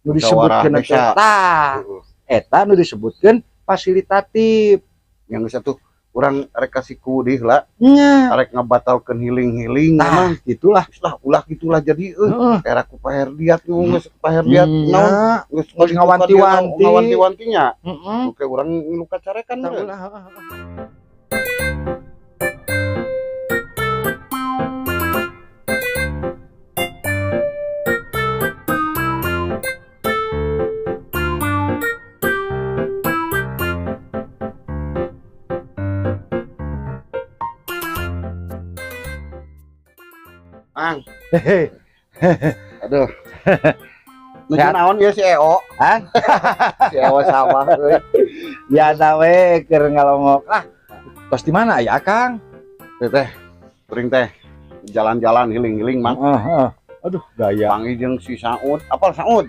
Nu disebutkeun teh tah eta nu disebutkeun fasilitatif. Yang satu urang rek kasih ku deui lah nya arek ngabatalkeun healing-healing emang gitulah lah ulah gitulah jadi era ku Pak Herdiat geus Pak Herdiat naon geus ngawanti-wanti ngawanti-wantinya oke urang ngilu kacarekan ulah. Mang. Aduh. Nuju naon ieu si Eo? Hah? Si Eo sawah euy. Biasa we keur ngalongok. Ah, tos di mana aya Akang? Teh, kuring teh jalan-jalan healing-healing Mang. Heeh. Aduh, gaya. Panggih jeung si Saud. Apal Saud?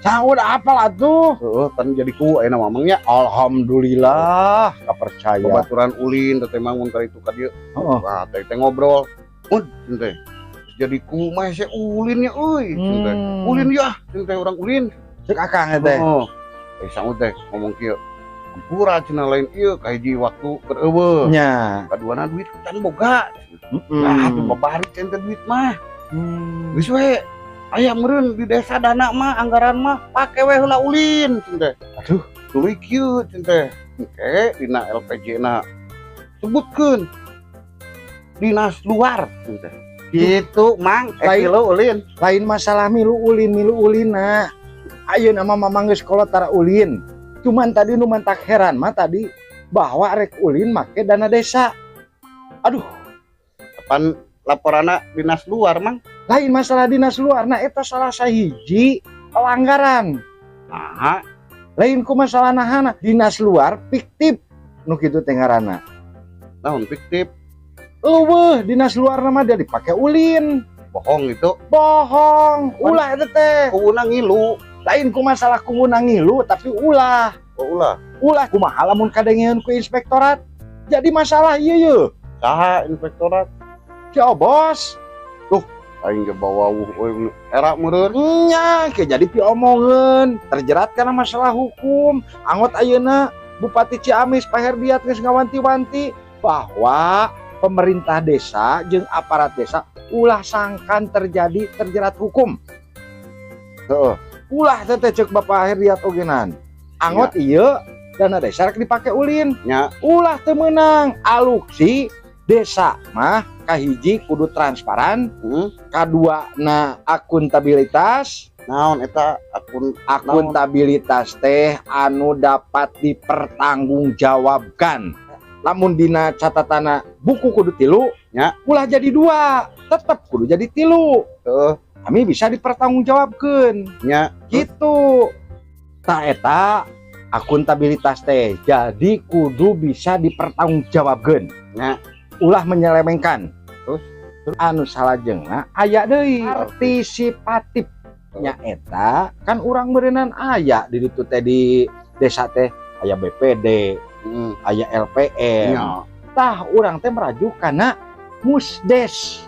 Saud apal atuh? Heeh, kan jadi ku ayeuna mah Mang nya. Alhamdulillah, kapercaya. Babaturan ulin teh Mang mun ka ditu ka dieu. Heeh. Wah, teh teh ngobrol. Ud, teh. Jadi ku mah hese ulinnya euy teh. Ulin ya, teh urang ulin. Cek Akang teh. Heeh. Eh Saud teh ngomong kieu. Hampura cenah lain ieu kahiji waktu keur eueuh. Nya. Kaduana duit can boga. Nah, atuh babari can teh duit mah. Geus we aya meureun di desa dana mah anggaran mah pake we heula ulin teh. Aduh, tuluy kieu teh. Engke dina LPJ na sebutkeun dinas luar teh. Gitu Mang, milu ulin. Lain masalah milu ulin, milu ulina. Ayeuna mah Mamang geus kolot tara ulin. Cuman tadi nu mantak heran mah tadi bahwa rek ulin make dana desa. Aduh, kapan laporanna dinas luar, Mang? Lain masalah dinas luar, nah eta salah sahiji pelanggaran. Aha. Lain ku masalah nahana, dinas luar fiktif nu kitu teh ngaranna. Naon fiktif? Eueuh, dinas luar nama dia dipake ulin. Bohong itu. Bohong, ulah eta teh. Kuwuna ngilu. Lain ku masalah kuwuna ngilu tapi ulah. Oh, ulah. Ulah kumaha lamun kadengeun ku inspektorat. Jadi masalah ieu ye. Saha inspektorat? Si Obos. Tuh, aing ge bawa euy era meureun. Nya, ke jadi piomongeun, terjerat karena masalah hukum. Angot ayeuna Bupati Ciamis Pak Herdiat geus ngawanti-wanti bahwa pemerintah desa jeung aparat desa ulah sangkan terjadi terjerat hukum. Heeh. Ulah teh cek Bapak Herdiat ogenan. Angot ieu dana desa rek dipake ulin. Nya. Ulah teu meunang aluksi desa mah kahiji kudu transparan, kadua na akuntabilitas. Naon eta akuntabilitas teh anu dapat dipertanggungjawabkan. Lamun dina catatana buku kudu tilu, nya ulah jadi dua, tetep kudu jadi tilu. Heeh. Kami bisa dipertanggungjawabkeun. Nya gitu. Ta eta akuntabilitas teh jadi kudu bisa dipertanggungjawabkeun. Nya ulah menyelewengkan. Terus anu salajengna aya deui partisipatif. Nya eta kan urang meureunnan aya di ditu teh di desa teh aya BPD, aya LPM. Ya. Tah urang teh merajuk kana musdes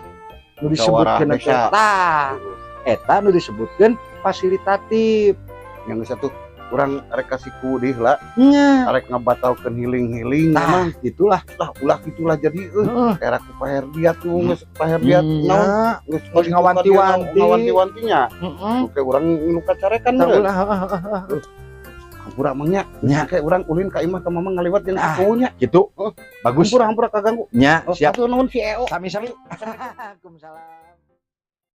nu disebutkeun tah eta nu disebutkeun fasilitatif. Yang satu urang rek kasih ku deui lah nya arek ngabatalkeun healing-healing emang gitulah lah ulah gitulah jadi era ku Pak Herdiat nu geus Pak Herdiat naon geus ngawanti-wanti ngawanti-wantinya. Oke urang ngilu kacarekan ulah. Hampura Mang nya. Kayak urang ulin ka imah ka Mamang ngaliwat jeung aku nya. Gitu. Bagus. Hampura hampura kaganggu. Nya, siap. Hatur nuhun si Eo. Sami-sami. Waalaikumsalam.